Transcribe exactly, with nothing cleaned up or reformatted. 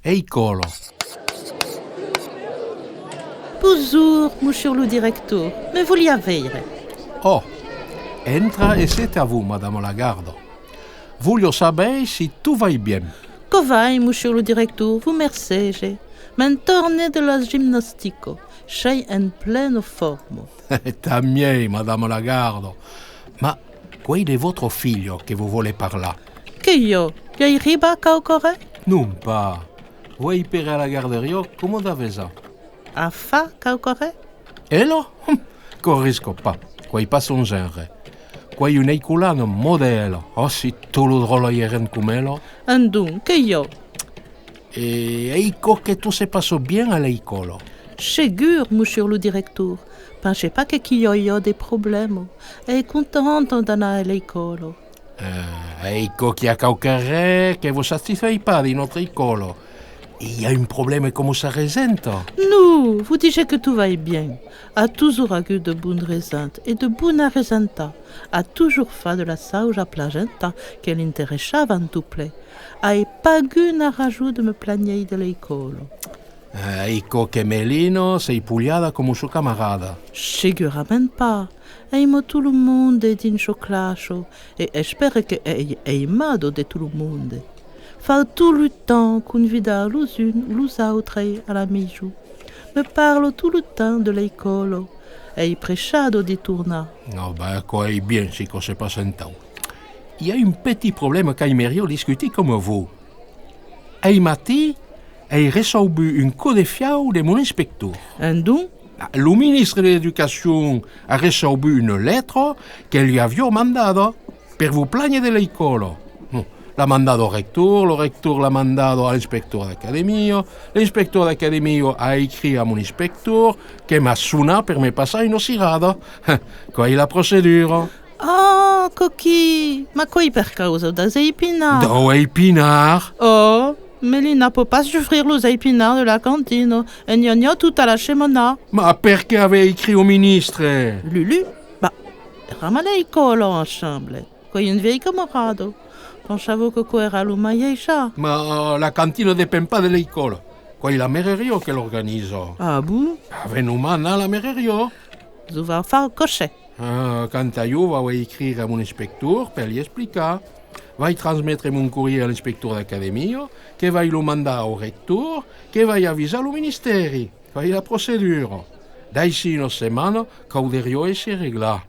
Leicòla. Bonjour, monsieur lo director. Me voliá veire. Oh, entra e c'est à vous, Madama Lagarda. Voliá saber si tot vai bien. Quò vai, monsieur lo director, vos mercege. Me'n torne de la gimnastica. Sei en plena forma. Tant miei, Madama Lagarda. Mas quò es de vòstra filha que vos vòle parlar. Quò es, i es arribat quauquarren? Non pas. Vau per a la garderia, coma d'avesat. A fach quauquarren? Ela? Hum, quò risca pas. Quò es pas son genre. Quò es una leicolana modèla. Oh, si tots los dròlles i èran coma ela. Endonc, quò es. E es quò que tot se passa bien a leicòla? Segur, monsieur lo director. Pense pas que qu'i aja de problèma. Es contenta d'anar a leicòla. Ah, es quò qu'i a quauquarren que vos satisfai pas dins nòstra escòla. I a un problèma coma sa regenta? Non, vos dise que tot vai bien. A totjorn agut de bons regents e de bona regenta. A totjorn fach de las chausas plasentas que l'interessavan tot plen. Ai pas guna rason de me planhei de leicòla. Ah, es quò que Melina s'es polhada coma sa camarada? Segurament pas. Aima tot lo monde dins sa classa e espère que es aimada de tot lo monde. Fau tot lo temps convidar los uns los autres a la maison. Me parla tot lo temps de leicòla. Es pressada de tornar. Ah ben, quò es bien si quò se passa entau. I a un petit problèma qu'aimeriá discutir coma vos. Ai matin, ai reçaubut un còp de fiau de mon inspector. Endonc? Ah, lo ministre de l'Educacion a reçaubut una letra que li aviá mandada per vos planher de leicòla. Bon, l'a mandada au rector, lo rector l'a mandada a l'inspector d'academia, l'inspector d'academia a escrit a mon inspector que m'a sonat per me passar una sirada. Quò es la procedura. Oh, coquin! Mas quò es per causa daus espinards. Daus espinards? Oh, Melina pòt pas sufrir los espinards de la cantina, e n'i a, n'i a tota la setmana. Mas perqué avètz escrit au ministre? Lulu, bah, èram a leicòla ensemble. Quò es un vièlh camarada. Pensava que quò èra lo maièissat. Mas la cantina depend pas de leicòla. Quò es la mereriá que l'organiza. Ah bon? Avètz nonmàs anar a la mereriá. Zo vau far còp. Ah, quant a ieu, vau escriure a mon inspector per li explicar. Vai transmetre mon corrièr a l'inspector d'academia, que vai lo mandar au rector, que vai avisar lo ministèri. Quò es la procedura. D'aicí una setmana, caudriá èsser reglat.